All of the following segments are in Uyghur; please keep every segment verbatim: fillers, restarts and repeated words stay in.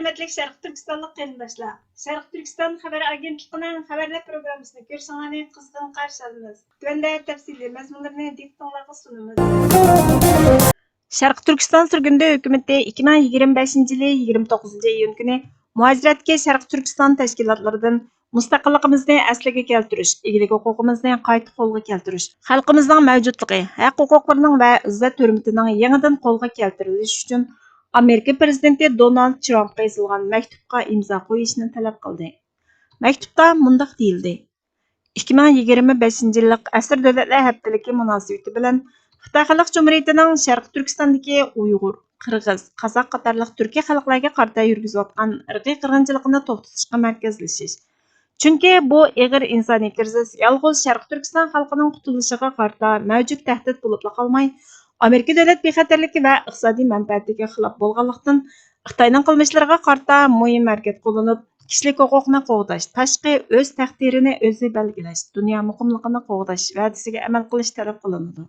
ھۆرمەتلىك شەرقىي تۈركىستانلىق قېرىنداشلار، شەرقىي تۈركىستان خەۋەر ئاگېنتلىقىنىڭ خەۋەرلەر پروگراممىسىنى كۆرۈشۈڭلارنى قىزغىن قارشى ئالىمىز. تۆۋەندە تەپسىلىي مەزمۇنلىرىنى دىققىتىڭلارغا سۇنىمىز. شەرقىي تۈركىستان سۈرگۈندە ھۆكۈمىتى ئىككى مىڭ يىگىرمە بەشىنچى يىلى يىگىرمە توققۇزىنچى ئىيۇن كۈنى مۇھاجىرەتتىكى شەرقىي تۈركىستان تەشكىلاتلىرىدىن مۇستەقىللىقىمىزنى ئەسلىگە كەلتۈرۈش، ئىگىلىك ھوقۇقىمىزنى قايتا قولغا كەلتۈرۈش، خەلقىمىزنىڭ مەۋجۇتلۇقى، ھەق ھوقۇقلىرىنىڭ ۋە ئىززەت ھۆرمىتىنىڭ يېڭىدىن قولغا كەلتۈرۈلۈشى ئۈچۈن ئامېرىكا پىرېزىدېنتى دونالد ترامپقا يېزىلغان مەكتۇپقا ئىمزا قويۇشنى تەلەپ قىلدى. مەكتۇپتا مۇنداق دېيىلدى: ئىككى مىڭ يىگىرمە بەشىنچى يىللىق ئەسىر دۆلەتلەر ھەپتىلىكى مۇناسىۋىتى بىلەن خىتاي خەلق جۇمھۇرىيىتىنىڭ شەرقىي تۈركىستاندىكى ئۇيغۇر، قىرغىز، قازاق قاتارلىق تۈركىي خەلقلەرگە قارىتا يۈرگۈزۈۋاتقان ئىرقىي قىرغىنچىلىقىنى توختىتىشقا مەركەزلىشىش. چۈنكى بۇ ئېغىر ئىنسانىي كىرىزىس يالغۇز شەرقىي تۈركىستان خەلقىنىڭ قۇتۇلۇشىغا قارىتا مەۋجۇت تەھدىت بولۇپلا قالماي، ئامېرىكا دۆلەت بىخەتەرلىكى ۋە ئىقتىسادىي مەنپەئەتىگە خىلاپ بولغانلىقتىن، خىتاينىڭ قىلمىشلىرىغا قارىتا مۇھىم ھەرىكەت قوللىنىپ، كىشىلىك ھوقۇقنى قوغداش، تاشقى ئۆز تەقدىرىنى ئۆزى بەلگىلەش، دۇنيا مۇقىملىقىنى قوغداش ۋەدىسىگە ئەمەل قىلىش تەلەپ قىلىنىدۇ.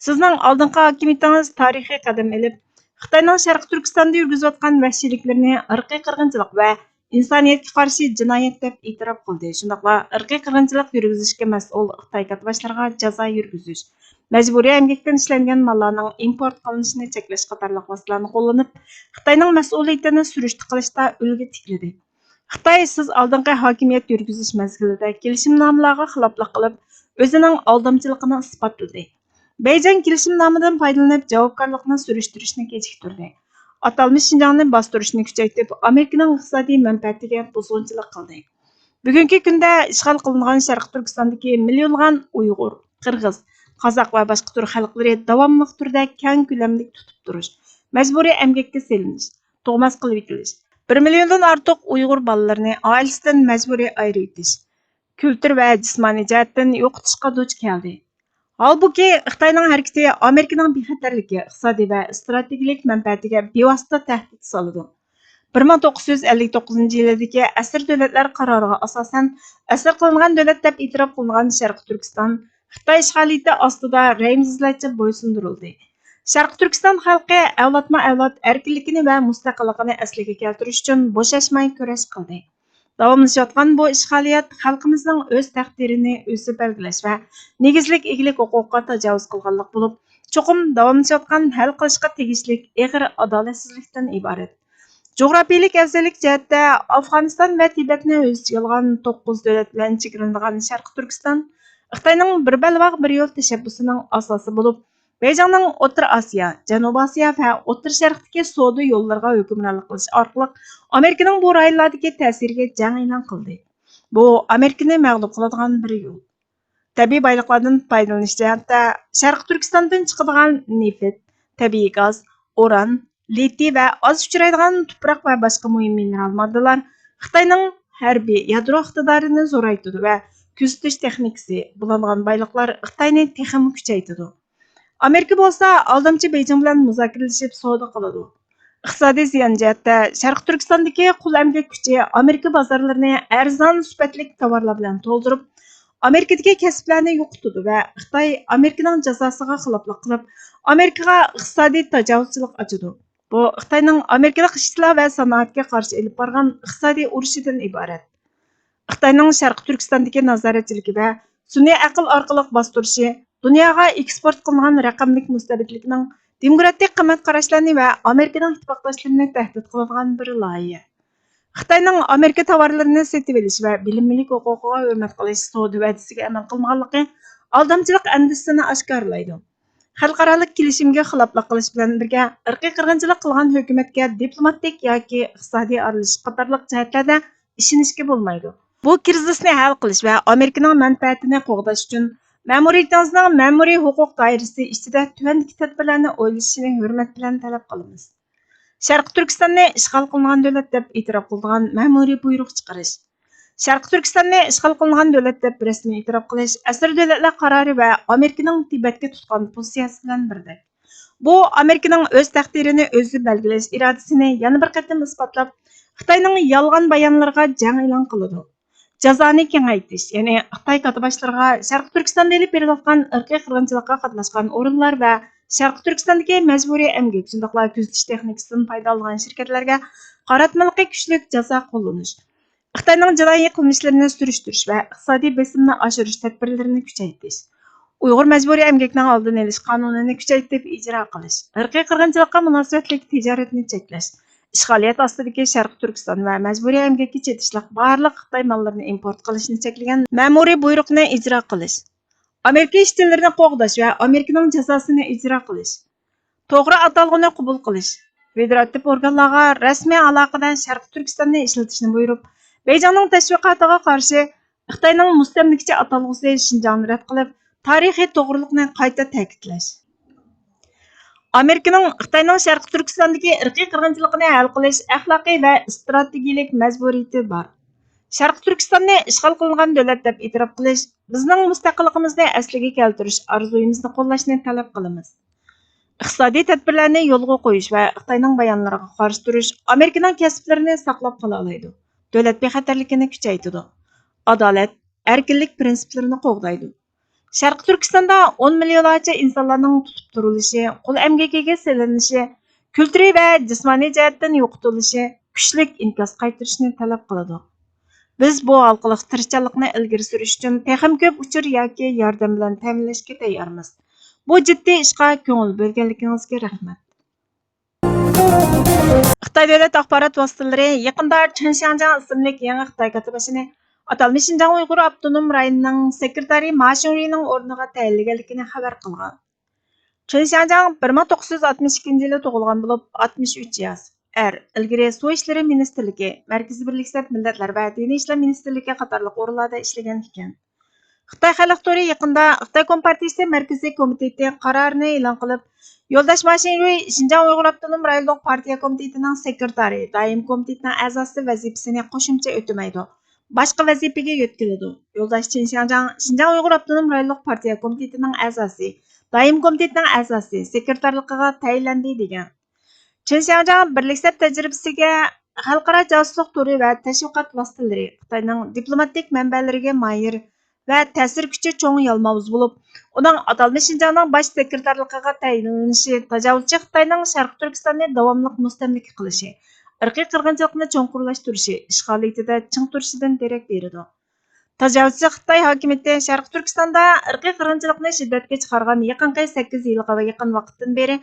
سىزنىڭ ئالدىنقى ھاكىمىيىتىڭىز تارىخىي قەدەم ئېلىپ، خىتاينىڭ شەرقىي تۈركىستاندا يۈرگۈزۈۋاتقان ۋەھشىيلىكلىرىنى ئىرقىي قىرغىنچىلىق ۋە ئىنسانىيەتكە قارشى جىنايەت دەپ ئېتىراپ قىلدى. شۇنداقلا ئىرقىي قىرغىنچىلىق يۈرگۈزۈشكە مەسئۇل خىتاي كاتتىباشلىرىغا جازا يۈرگۈزۈش، مەجبۇرىي ئەمگەكتىن ئىشلەنگەن ماللارنىڭ ئىمپورت قىلىنىشىنى چەكلەش قاتارلىق ۋاسىتىلەرنى قوللىنىپ، خىتاينىڭ مەسئۇلىيىتىنى سۈرۈشتە قىلىشتا ئۈلگە تىكلىدى. خىتاي سىز ئالدىنقى ھاكىمىيەت يۈرگۈزۈش مەزگىلىدە كېلىشىمنامىلارغا خىلاپلىق قىلىپ، ئۆزىنىڭ ئالدامچىلىقىنى ئىسپاتلىدى. بېيجىڭ كېلىشىمنامىدىن پايدىلىنىپ، جاۋابكارلىقنى سۈرۈشتۈرۈشنى كېچىكتۈردى. ئاتالمىش شىنجاڭنى باستۇرۇشنى كۈچەيتىپ، ئامېرىكىنىڭ ئىقتىسادىي مەنپەئەتىگە بۇزغۇنچىلىق قىلدى. بۈگۈنكى كۈندە ئىشغال قىلىنغان شەرقىي تۈركىستاندىكى مىليونلىغان ئۇيغۇر، قىرغىز، قازاق ۋە باشقا تۈرك خەلقلىرى داۋاملىق تۈردە كەڭ كۆلەملىك تۇتۇپ تۇرۇش، مەجبۇرىي ئەمگەككە سېلىنىش، تۇغماس قىلىۋېتىلىش، بىر مىليوندىن ئارتۇق ئۇيغۇر بالىلىرىنى ئائىلىسىدىن مەجبۇرىي ئايرىۋېتىش، كۈلتۈر ۋە جىسمانىي جەھەتتىن يوقىتىشقا دۇچ كەلدى. ھالبۇكى، خىتاينىڭ ھەرىكىتى ئامېرىكىنىڭ بىخەتەرلىكى، ئىقتىسادىي ۋە ئىستراتېگىيەلىك مەنپەئەتىگە بىۋاسىتە تەھدىت سالىدۇ. بىر مىڭ توققۇز يۈز ئەللىك توققۇزىنچى يىلىدىكى ئەسىر دۆلەتلەر قارارىغا ئاساسەن، ئەسىر قىلىنغان دۆلەت دەپ ئېتىراپ قىلىنغان شەرقىي تۈركىستان خىتاي ئىشغالىيىتى ئاستىدا رەھىمسىزلەرچە بويسۇندۇرۇلدى. شەرقىي تۈركىستان خەلقى ئەۋلادمۇ ئەۋلاد ئەركىنلىكىنى ۋە مۇستەقىللىقىنى ئەسلىگە كەلتۈرۈش ئۈچۈن بوشاشماي كۈرەش قىلدى. داۋاملىشىۋاتقان بۇ ئىشغالىيەت خەلقىمىزنىڭ ئۆز تەقدىرىنى ئۆزى بەلگىلەش ۋە نېگىزلىك ئىگىلىك ھوقۇقىغا تاجاۋۇز قىلغانلىق بولۇپ، چوقۇم داۋاملىشىۋاتقان ھەل قىلىشقا تېگىشلىك ئېغىر ئادالەتسىزلىكتىن ئىبارەت. جۇغراپىيىلىك ئەۋزەللىك جەھەتتە ئافغانىستان ۋە تىبەتنى ئۆز ئىچىگە ئالغان توققۇز دۆلەت بىلەن چېگرىلىنىدىغان شەرقىي تۈركىستان خىتاينىڭ بىر بەلباغ، بىر يول تەشەببۇسىنىڭ ئاساسى بولۇپ، بېيجىڭنىڭ ئوتتۇرا ئاسىيا، جەنۇبىي ئاسىيا ۋە ئوتتۇرا شەرقتىكى سودا يوللىرىغا ھۆكۈمرانلىق قىلىش ئارقىلىق ئامېرىكىنىڭ بۇ رايونلاردىكى تەسىرىگە جەڭ ئېلان قىلدى. بۇ ئامېرىكىنى مەغلۇپ قىلىدىغان بىر يول. تەبىئىي بايلىقلاردىن پايدىلىنىش جەھەتتە شەرقىي تۈركىستاندىن چىقىدىغان نېفىت، تەبىئىي گاز، ئۇران، لىتىي ۋە ئاز ئۇچرايدىغان تۇپراق ۋە باشقا مۇھىم مىنېرال ماددىلار خىتاينىڭ ھەربىي يادرو ئىقتىدارىنى زورايتىدۇ ۋە كۆزىتىش تېخنىكىسى، بۇلانغان بايلىقلار خىتاينى تېخىمۇ كۈچەيتىدۇ. ئامېرىكا بولسا ئالدامچى بېيجىڭ بىلەن مۇزاكىرىلىشىپ سودا قىلىدۇ. ئىقتىسادىي زىيان جەھەتتە شەرقىي تۈركىستاندىكى قۇل ئەمگەك كۈچى ئامېرىكا بازارلىرىنى ئەرزان سۈپەتلىك تاۋارلار بىلەن تولدۇرۇپ، ئامېرىكىدىكى كەسىپلەرنى يوقىتىدۇ ۋە خىتاي ئامېرىكىنىڭ جازاسىغا خىلاپلىق قىلىپ، ئامېرىكىغا ئىقتىسادىي تاجاۋۇزچىلىق ئاچىدۇ. بۇ خىتاينىڭ ئامېرىكىلىق ئىشچىلار ۋە سانائەتكە قارشى ئېلىپ بارغان ئىقتىسادىي ئۇرۇشىدىن ئىبارەت. خىتاينىڭ شەرقىي تۈركىستاندىكى نازارەتچىلىكى ۋە سۈنئىي ئەقىل ئارقىلىق باستۇرۇشى دۇنياغا ئېكسپورت قىلىنغان رەقەملىك مۇستەبىتلىكنىڭ دېموكراتىك قىممەت قاراشلارنى ۋە ئامېرىكىنىڭ ئىتتىپاقداشلىرىنى تەھدىت قىلىدىغان بىر لايىھە. خىتاينىڭ ئامېرىكا تاۋارلىرىنى سېتىۋېلىش ۋە بىلىنمىلىك ھوقۇقىغا ھۆرمەت قىلىش سودا ۋەدىسىگە ئەمەل قىلمىغانلىقى ئالدامچىلىق ئەندىزىسىنى ئاشكارىلايدۇ. خەلقئارالىق كېلىشىمگە خىلاپلىق قىلىش بىلەن بىرگە، ئىرقىي قىرغىنچىلىق قىلغان ھۆكۈمەتكە دىپلوماتىك ياكى ئىقتىسادىي ئارىلىشىش قاتارلىق جەھەتلەردە ئىشىنىشكە بولمايدۇ. بۇ كىرىزىسنى ھەل قىلىش ۋە ئامېرىكىنىڭ مەنپەئەتىنى قوغداش ئۈچۈن مەمۇرىيىتىڭىزنىڭ مەمۇرىي ھوقۇق دائىرىسى ئىچىدە تۆۋەندىكى تەدبىرلەرنى ئويلىشىشىنى ھۆرمەت بىلەن تەلەپ قىلىمىز. شەرقىي تۈركىستاننى ئىشغال قىلىنغان دۆلەت دەپ ئېتىراپ قىلىدىغان مەمۇرىي بۇيرۇق چىقىرىش. شەرقىي تۈركىستاننى ئىشغال قىلىنغان دۆلەت دەپ رەسمىي ئېتىراپ قىلىش ئەسىر دۆلەتلەر قارارى ۋە ئامېرىكىنىڭ تىبەتكە تۇتقان پوزىتسىيەسى بىلەن بىردەك. بۇ ئامېرىكىنىڭ ئۆز تەقدىرىنى ئۆزى بەلگىلەش ئىرادىسىنى يەنە بىر قېتىم ئىسپاتلاپ، خىتاينىڭ يالغان بايانلىرىغا جەڭ ئېلان قىلىدۇ. جازانى كېڭەيتىش، يەنى خىتاي كاتتىباشلىرىغا شەرقىي تۈركىستاندا ئېلىپ بېرىلىۋاتقان ئىرقىي قىرغىنچىلىققا قاتناشقان ئورۇنلار ۋە شەرقىي تۈركىستاندىكى مەجبۇرىي ئەمگەك، شۇنداقلا كۆزىتىش تېخنىكىسىدىن پايدىلانغان شىركەتلەرگە قاراتمىلىقى كۈچلۈك جازا قوللىنىش، خىتاينىڭ جىنايى قىلمىشلىرىنى سۈرۈشتۈرۈش ۋە ئىقتىسادىي بېسىمنى ئاشۇرۇش تەدبىرلىرىنى كۈچەيتىش، ئۇيغۇر مەجبۇرىي ئەمگىكىنىڭ ئالدىنى ئېلىش قانۇنىنى كۈچەيتىپ ئىجرا قىلىش، ئىرقىي قىرغىنچىلىققا مۇناسىۋەتلىك تىجارەتنى چەكلەش، ئىشغالىيەت ئاستىدىكى شەرقىي تۈركىستان ۋە مەجبۇرىي ئەمگەككە چېتىشلىق بارلىق خىتاي ماللىرىنى ئىمپورت قىلىشنى چەكلىگەن مەمۇرىي بۇيرۇقنى ئىجرا قىلىش، ئامېرىكا ئىش تىللىرىنى قوغداش ۋە ئامېرىكىنىڭ جازاسىنى ئىجرا قىلىش، توغرا ئاتالغۇنى قوبۇل قىلىش، فېدېراتىپ ئورگانلارغا رەسمىي ئالاقىدە شەرقىي تۈركىستاننى ئىشلىتىشنى بۇيرۇپ، بېيجىڭنىڭ تەشۋىقاتىغا قارشى خىتاينىڭ مۇستەملىكىچى ئاتالغۇسى شىنجاڭنى رەت قىلىپ، تارىخىي توغرىلىقنى قايتا تەكىتلەش. ئامېرىكىنىڭ خىتاينىڭ شەرقىي تۈركىستاندىكى ئىرقىي قىرغىنچىلىقىنى ھەل قىلىش ئەخلاقىي ۋە ئىستراتېگىيەلىك مەجبۇرىيىتى بار. شەرقىي تۈركىستاننى ئىشغال قىلىنغان دۆلەت دەپ ئېتىراپ قىلىش، بىزنىڭ مۇستەقىللىقىمىزنى ئەسلىگە كەلتۈرۈش ئارزۇيىمىزنى قوللاشنى تەلەپ قىلىمىز. ئىقتىسادىي تەدبىرلەرنى يولغا قويۇش ۋە خىتاينىڭ بايانلىرىغا قارشى تۇرۇش ئامېرىكىنىڭ كەسىپلىرىنى ساقلاپ قالالايدۇ، دۆلەت بىخەتەرلىكىنى كۈچەيتىدۇ، ئادالەت، ئەركىنلىك پىرىنسىپلىرىنى قوغدايدۇ. شەرقىي تۈركىستاندا ئون مىليونلارچە ئىنسانلارنىڭ تۇتۇپ تۇرۇلۇشى، قۇل ئەمگىكىگە سېلىنىشى، كۈلتۈرىي ۋە جىسمانىي جەھەتتىن يوقىتىلىشى كۈچلۈك ئىنكاس قايتۇرۇشنى تەلەپ قىلىدۇ. بىز بۇ ھالقىلىق تىرىشچانلىقنى ئىلگىرى سۈرۈش ئۈچۈن تېخىمۇ كۆپ ئۇچۇر ياكى ياردەم بىلەن تەمىنلەشكە تەييارمىز. بۇ جىددىي ئىشقا كۆڭۈل بۆلگەنلىكىڭىزگە رەھمەت. خىتاي دۆلەت ئاخبارات ۋاسىتىلىرى يېقىندا چېن شياڭجياڭ ئىسىملىك يېڭى خىتاي كاتتىباشىنى ئاتالمىش شىنجاڭ ئۇيغۇر ئاپتونوم رايونىنىڭ سېكرېتارى ما شىڭرۇينىڭ ئورنىغا تەيىنلىگەنلىكىنى خەۋەر قىلغان. چېن شياڭجياڭ بىر مىڭ توققۇز يۈز ئاتمىش ئىككىنچى يىلى تۇغۇلغان بولۇپ، ئاتمىش ئۈچ ياش، ئەر، ئىلگىرى سۇ ئىشلىرى مىنىستىرلىكى، مەركىزىي بىرلىكسەپ مىللەتلەر ۋە دىنىي ئىشلار مىنىستىرلىكى قاتارلىق ئورۇنلاردا ئىشلىگەن ئىكەن. خىتاي خەلق تورى يېقىندا خىتاي كومپارتىيىسى مەركىزىي كومىتېتى قارارىنى ئېلان قىلىپ، يولداش ما شىڭرۇي شىنجاڭ ئۇيغۇر ئاپتونوم رايونلۇق پارتىيە كومىتېتىنىڭ سېكرېتارى، دائىمىي كومىتېتىنىڭ ئەزاسى ۋەزىپىسىنى قوشۇمچە ئۆتىمەيدۇ، باشقا ۋەزىپىگە يۆتكىلىدۇ. يولداش چېن شياڭجياڭ شىنجاڭ ئۇيغۇر ئاپتونوم رايونلۇق پارتىيە كومىتېتىنىڭ ئەزاسى، دائىمىي كومىتېتىنىڭ ئەزاسى، سېكرېتارلىقىغا تەيىنلەندى، دېگەن. چېن شياڭجياڭ بىرلىك سەپ تەجرىبىسىگە، خەلقئارا جاسۇسلۇق تورى ۋە تەشۋىقات ۋاسىتىلىرى، خىتاينىڭ دىپلوماتىك مەنبەلىرىگە ماھىر ۋە تەسىر كۈچى چوڭ يالماۋۇز بولۇپ، ئۇنىڭ ئاتالمىش شىنجاڭنىڭ باش سېكرېتارلىقىغا تەيىنلىنىشى تاجاۋۇزچى خىتاينىڭ شەرقىي تۈركىستاننى داۋاملىق مۇستەملىكە قىلىشى، ئىرقىي قىرغىنچىلىقنى چوڭقۇرلاشتۇرۇشى، ئىشغالىيىتىدە چىڭ تۇرۇشىدىن دېرەك بېرىدۇ. تاجاۋۇزچى خىتاي ھاكىمىيىتى شەرقىي تۈركىستاندا ئىرقىي قىرغىنچىلىقنى شىددەتكە چىقارغان يېقىنقى سەككىز يىلغا يېقىن ۋاقىتتىن بېرى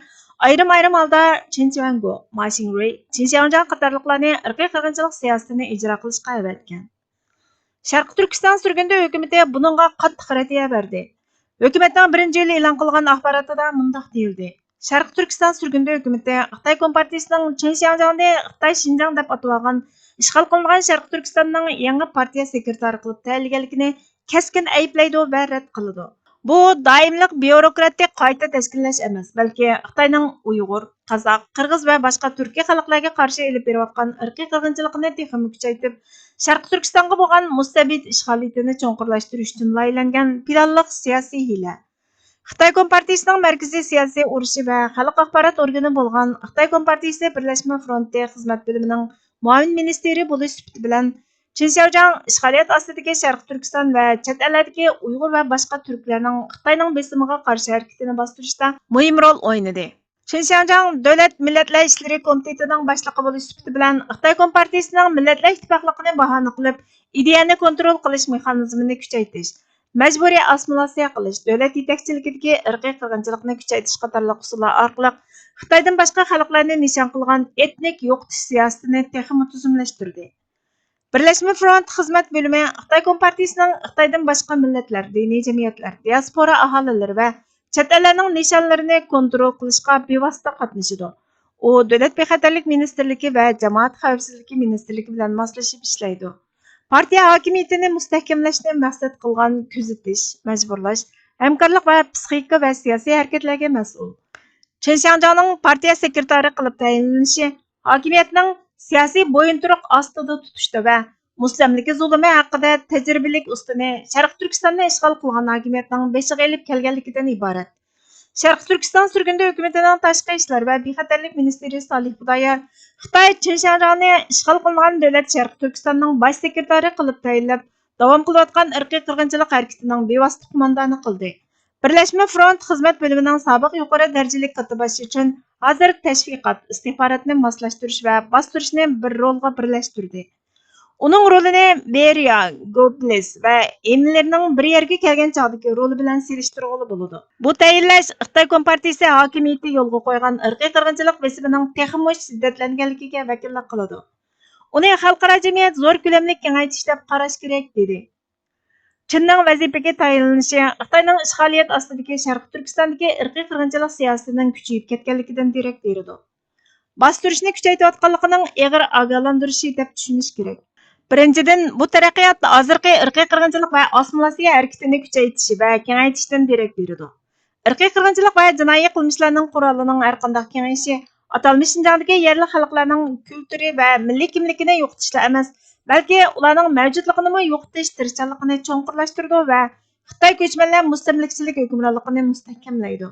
ئايرىم-ئايرىم ھالدا چېن چۈەنگو، ما شىڭرۇي، چېن شياڭجياڭ قاتارلىقلارنى ئىرقىي قىرغىنچىلىق سىياسىتىنى ئىجرا قىلىشقا ئەۋەتكەن. شەرقىي تۈركىستان سۈرگۈندە ھۆكۈمىتى بۇنىڭغا قاتتىق رەددىيە بەردى. ھۆكۈمەتنىڭ بىرىنچى يىلى ئېلان قىلغان ئاخباراتىدا مۇنداق دېيىلدى: شەرقىي تۈركىستان سۈرگۈندە ھۆكۈمىتى خىتاي كومپارتىيىسىنىڭ چېن شياڭجياڭنى خىتاي شىنجاڭ دەپ ئاتىۋالغان ئىشغال قىلىنغان شەرقىي تۈركىستاننىڭ يېڭى پارتىيە سېكرېتارى قىلىپ تەيىنلىگەنلىكىنى كەسكىن ئەيىبلەيدۇ ۋە رەت قىلىدۇ. بۇ دائىملىق بيۇروكراتىك قايتا تەشكىللەش ئەمەس، بەلكى خىتاينىڭ ئۇيغۇر، قازاق، قىرغىز ۋە باشقا تۈركىي خەلقلەرگە قارشى ئېلىپ بېرىۋاتقان ئىرقىي قىرغىنچىلىقىنى تېخىمۇ كۈچەيتىپ، شەرقىي تۈركىستانغا بولغان مۇستەبىت ئىشغالىيىتىنى چوڭقۇرلاشتۇرۇش ئۈچۈن لايىھەلەنگەن پىلانلىق سىياسىي ھىيلە. خىتاي كومپارتىيىسىنىڭ مەركىزىي سىياسىي ئۇرۇشى ۋە خەلق ئاخبارات ئورگىنى بولغان خىتاي كومپارتىيىسى بىرلەشمە فرونتى خىزمەت بۆلۈمىنىڭ مۇئاۋىن مىنىستىرى بولۇش سۈپىتى بىلەن، چېن شياۋجياڭ ئىشغالىيەت ئاستىدىكى شەرقىي تۈركىستان ۋە چەت ئەللەردىكى ئۇيغۇر ۋە باشقا تۈركلەرنىڭ خىتاينىڭ بېسىمىغا قارشى ھەرىكىتىنى باستۇرۇشتا مۇھىم رول ئوينىدى. چېن شياڭجياڭ دۆلەت مىللەتلەر ئىشلىرى كومىتېتىنىڭ باشلىقى بولۇش سۈپىتى بىلەن، خىتاي كومپارتىيىسىنىڭ مىللەتلەر ئىتتىپاقلىقىنى باھانە قىلىپ، ئىدىيەنى كونترول قىلىش مېخانىزمىنى كۈچەيتىش، مەجبۇرىي ئاسسىمىلياتسىيە قىلىش، دۆلەت يېتەكچىلىكىدىكى ئىرقىي قىرغىنچىلىقنى كۈچەيتىش قاتارلىق ئۇسۇللار ئارقىلىق خىتايدىن باشقا خەلقلەرنى نىشان قىلغان ئېتنىك يوقىتىش سىياسىتىنى تېخىمۇ تۈزۈملەشتۈردى. بىرلەشمە فرونت خىزمەت بۆلۈمى خىتاي كومپارتىيىسىنىڭ خىتايدىن باشقا مىللەتلەر، دىنىي جەمئىيەتلەر، دىياسپورا ئاھالىلىرى ۋە چەت ئەللەرنىڭ نىشانلىرىنى كونترول قىلىشقا بىۋاسىتە قاتنىشىدۇ. ئۇ دۆلەت بىخەتەرلىك مىنىستىرلىكى ۋە جامائەت خەۋپسىزلىكى مىنىستىرلىكى بىلەن ماسلىشىپ ئىشلەيدۇ. پارتىيە ھاكىمىيىتىنى مۇستەھكەملەشنى مەقسەت قىلغان كۆزىتىش، مەجبۇرلاش، ھەمكارلىق ۋە پسىخىكا ۋە سىياسىي ھەرىكەتلەرگە مەسئۇل. چېن شياڭجياڭنىڭ پارتىيە سېكرېتارى قىلىپ تەيىنلىنىشى ھاكىمىيەتنىڭ سىياسىي بويۇنتۇرۇق ئاستىدا تۇتۇشتا ۋە مۇستەملىكە زۇلۇمى ھەققىدە تەجرىبىلىك ئۇستىنى شەرقىي تۈركىستاننى ئىشغال قىلغان ھاكىمىيەتنىڭ بېشىغا ئېلىپ كەلگەنلىكىدىن ئىبارەت. شەرقىي تۈركىستان سۈرگۈندە ھۆكۈمىتىنىڭ تاشقى ئىشلار ۋە بىخەتەرلىك مىنىستىرى سالىھ بۇدايار خىتاي چېن شياڭجياڭنى ئىشغال قىلىنغان دۆلەت شەرقىي تۈركىستاننىڭ باش سېكرېتارى قىلىپ تەيىنلەپ، داۋام قىلىۋاتقان ئىرقىي قىرغىنچىلىق ھەرىكىتىنىڭ بىۋاسىتە قوماندانى قىلدى. بىرلەشمە فرونت خىزمەت بۆلۈمىنىڭ سابىق يۇقىرى دەرىجىلىك كاتتىباشى چۈن ھازىر تەشۋىقات، ئىستىخباراتنى ماسلاشتۇرۇش ۋە باستۇرۇشنى بىر رولغا بىرلەشتۈردى. ئۇنىڭ رولىنى بېرىيا، گوبلىس ۋە ھىملېرنىڭ بىر يەرگە كەلگەن چاغدىكى رولى بىلەن سېلىشتۇرغىلى بولىدۇ. بۇ تەيىنلەش خىتاي كومپارتىيىسى ھاكىمىيىتى يولغا قويغان ئىرقىي قىرغىنچىلىق بېسىمىنىڭ تېخىمۇ شىددەتلەنگەنلىكىگە ۋەكىللىك قىلىدۇ. ئۇنى خەلقئارا جەمئىيەت زور كۆلەملىك كېڭەيتىش دەپ قاراش كېرەك، دېدى. چىننىڭ ۋەزىپىگە تايىنلىنىشى خىتاينىڭ ئىشغالىيەت ئاستىدىكى شەرقىي تۈركىستاندىكى ئىرقىي قىرغىنچىلىق سىياسىتىنىڭ كۈچىيىپ كەتكەنلىكىدىن دېرەك بېرىدۇ. باستۇرۇشنى كۈچەيتىۋاتقانلىقىنىڭ ئېغىر ئاگاھلاندۇرۇشى دەپ چۈشىنىش كېرەك. بىرىنچىدىن، بۇ تەرەققىيات ھازىرقى ئىرقىي قىرغىنچىلىق ۋە ئاسسىمىلياتسىيە ھەرىكىتىنى كۈچەيتىشى ۋە كېڭەيتىشتىن دېرەك بېرىدۇ. ئىرقىي قىرغىنچىلىق ۋە جىنايى قىلمىشلارنىڭ قورالىنىڭ ھەرقانداق كېڭىيىشى ئاتالمىش شىنجاڭدىكى يەرلىك خەلقلەرنىڭ كۈلتۈرى ۋە مىللىي كىملىكىنى يوقىتىشلا ئەمەس، بەلكى ئۇلارنىڭ مەۋجۇتلۇقىنىمۇ يوقىتىش تىرىشچانلىقىنى چوڭقۇرلاشتۇرىدۇ ۋە خىتاي كۆچمەنلەر مۇستەملىكىچىلىك ھۆكۈمرانلىقىنى مۇستەھكەملەيدۇ.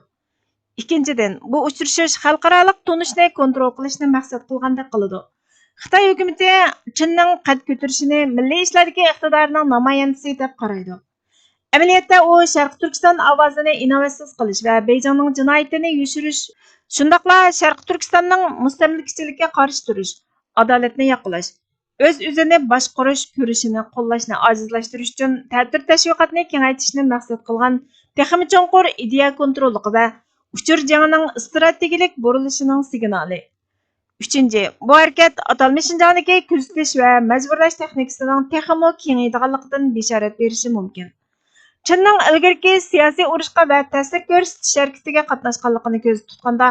ئىككىنچىدىن، بۇ ئۇچرىشىش خەلقئارالىق تونۇشنى كونترول قىلىشنى مەقسەت قىلغاندەك قىلىدۇ. خىتاي ھۆكۈمىتى چىننىڭ قەد كۆتۈرۈشىنى مىللىي ئىشلاردىكى ئىقتىدارىنىڭ نامايەندىسى دەپ قارايدۇ. ئەمەلىيەتتە ئۇ شەرقىي تۈركىستان ئاۋازىنى ئىناۋەتسىز قىلىش ۋە بېيجىڭنىڭ جىنايىتىنى يوشۇرۇش، شۇنداقلا شەرقىي تۈركىستاننىڭ مۇستەملىكىچىلىككە قارشى تۇرۇش، ئادالەتنى ياقلاش، ئۆز-ئۆزىنى باشقۇرۇش كۈرىشىنى قوللاشنى ئاجىزلاشتۇرۇش ئۈچۈن تەتۈر تەشۋىقاتنى كېڭەيتىشنى مەقسەت قىلغان تېخىمۇ چوڭقۇر ئىدىيە كونتروللۇقى ۋە ئۇچۇر جېڭىنىڭ ئىستراتېگىيەلىك بۇرۇلۇشىنىڭ سىگنالى. ئۈچىنچى، بۇ ھەرىكەت ئاتالمىش شىنجاڭدىكى كۆزىتىش ۋە مەجبۇرلاش تېخنىكىسىنىڭ تېخىمۇ كېڭىيىدىغانلىقىدىن بېشارەت بېرىشى مۇمكىن. چىننىڭ ئىلگىرىكى سىياسىي ئۇرۇشقا ۋە تەسىر كۆرسىتىش ھەرىكىتىگە قاتناشقانلىقىنى كۆزدە تۇتقاندا،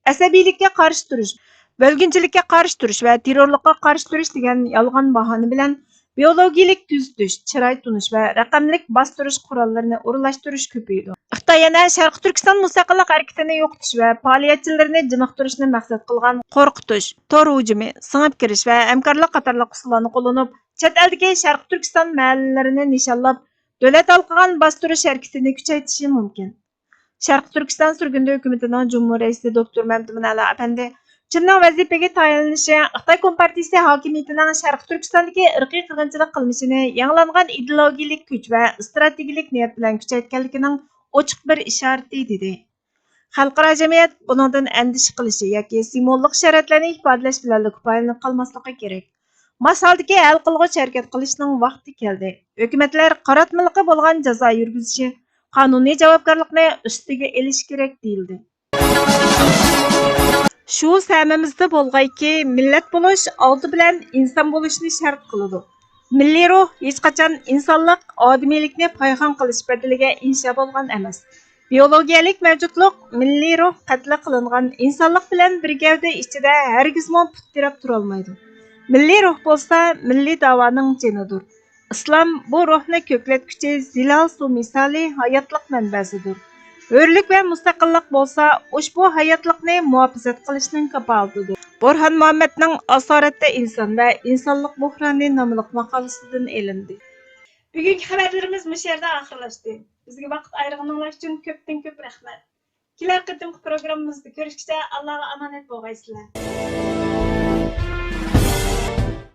ئەسەبىيلىككە قارشى تۇرۇش، بۆلگۈنچىلىككە قارشى تۇرۇش ۋە تېررورلۇققا قارشى تۇرۇش دېگەن يالغان باھانە بىلەن بىيولوگىيەلىك كۆزىتىش، چىراي تونۇش ۋە رەقەملىك باستۇرۇش قوراللىرىنى ئورۇنلاشتۇرۇش كۆپىيىدۇ. خىتاي يەنە شەرقىي تۈركىستان مۇستەقىللىق ھەرىكىتىنى يوقىتىش ۋە پائالىيەتچىلىرىنى جىمىقتۇرۇشنى مەقسەت قىلغان قورقۇتۇش، تور ھۇجۇمى، سىڭىپ كىرىش ۋە ھەمكارلىق قاتارلىق ئۇسۇللارنى قوللىنىپ، چەت ئەلدىكى شەرقىي تۈركىستان مەھەللىلىرىنى نىشانلاپ، دۆلەت ھالقىغان باستۇرۇش ھەرىكىتىنى كۈچەيتىشى مۇمكىن. شەرقىي تۈركىستان سۈرگۈندە ھۆكۈمىتىنىڭ جۇمھۇر رەئىسى دوكتور مەمتىمىن ئەلا ئەپەندى چىننىڭ ۋەزىپىگە تايىنلىنىشى خىتاي كومپارتىيىسى ھاكىمىيىتىنىڭ شەرقىي تۈركىستاندىكى ئىرقىي قىرغىنچىلىق قىلمىشىنى يېڭىلانغان ئىدېئولوگىيەلىك كۈچ ۋە ئىستراتېگىيەلىك نىيەت بىلەن كۈچەيتكەنلىكىنىڭ ئوچۇق بىر ئىشارىتى، دېدى. خەلقئارا جەمئىيەت بۇنىڭدىن ئەندىشە قىلىشى ياكى سىمۋوللۇق ئىشارەتلەرنى ئىپادىلەش بىلەنلا كۇپايىلىنىپ قالماسلىقى كېرەك. ماس ھالدىكى ھەل قىلغۇچ ھەرىكەت قىلىشنىڭ ۋاقتى كەلدى. ھۆكۈمەتلەر قاراتمىلىقى بولغان جازا يۈرگۈزۈشى، قانۇنىي جاۋابكارلىقنى ئۈستىگە ئېلىشى كېرەك، دېيىلدى. شۇ سەمىمىزدە بولغايكى، مىللەت بولۇش ئالدى بىلەن ئىنسان بولۇشنى شەرت قىلىدۇ. مىللىي روھ ھېچقاچان ئىنسانلىق، ئادىمىيلىكنى پايخان قىلىش بەدىلىگە ئىنشا بولغان ئەمەس. بىيولوگىيەلىك مەۋجۇتلۇق، مىللىي روھ قەتلى قىلىنغان ئىنسانلىق بىلەن بىر گەۋدە ئىچىدە ھەرگىزمۇ پۇت تىرەپ تۇرالمايدۇ. مىللىي روھ بولسا مىللىي داۋانىڭ جېنىدۇر. ئىسلام بۇ روھنى كۆكلەتكۈچى زىلال سۇ مىسالى ھاياتلىق مەنبەسىدۇر. ھۆرلۈك ۋە مۇستەقىللىق بولسا ئۇشبۇ ھاياتلىقنى مۇھاپىزەت قىلىشنىڭ كاپالىتىدۇر. بۇرھان مۇھەممەدنىڭ ئاسارەتتە ئىنسان ۋە ئىنسانلىق بۇھرانى ناملىق ماقالىسىدىن ئېلىندى. بۈگۈنكى خەۋەرلىرىمىز مۇشۇ يەردە ئاخىرلاشتى. بىزگە ۋاقىت ئايرىغىنىڭلار ئۈچۈن كۆپتىن كۆپ رەھمەت. كېلەر قېتىمقى پروگراممىمىزدا كۆرۈشكىچە ئاللاغا ئامانەت بولغايسىلەر.